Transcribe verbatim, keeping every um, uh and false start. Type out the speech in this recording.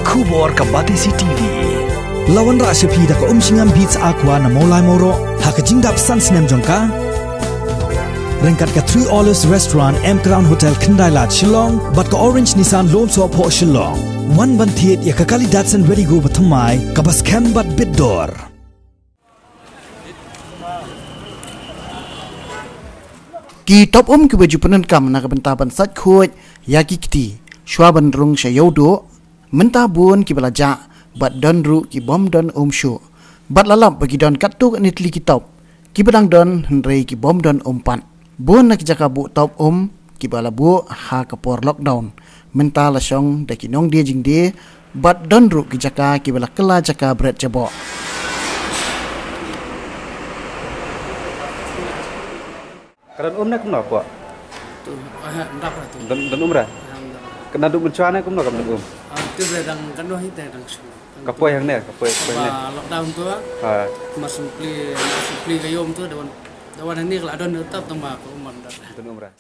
Khubor ka Batesi T V. La wanrah sha phi da ka Umshngam Beats Aqua na Mawlai Mawroh ha ka jingdap san snem jong ka. Ryngkat ka Three Olives Restaurant, M Crown Hotel, Khyndai Lad, Shillong, bad ka Orange Nissan Lone Soh Phoh Shillong. Wan ban thied ïa ka kali Datsun Redi-GO bathymmai kaba skhem bad bit dor. Ki top um kiba ju pyndonkam na ka bynta ban sait khuid ïa ki kti shuwa ban rung sha ïew duh, mynta bun kiba la jah bad don ruh ki bym don um shuh. Bad la lap ba ki don katto katne tylli ki top kiba dang don hynrei ki bym don um pat. Bun na ki jaka buh top um kiba la buh ha ka por lockdown mynta la shong da ki nongdie jingdie, bad don ruh ki jaka kiba la kylla jaka bret jaboh. Ka don um ne kumno pok? Tu, ah, ndap lah tu. Don, don um ra? Ah, ndap. Ka naduh mynshuwa ne kumno kam don um? Ah, tu dah dang kano hi dah dang shu. Ka poi hangne, ka poi, ka poi hangne. Ba lockdown tu ah. Ha. Mas simpli, mas simpli ka ïom tu, da wan, da wan hangne ka la don tu tap tang ba ka um bam don. Don um ra.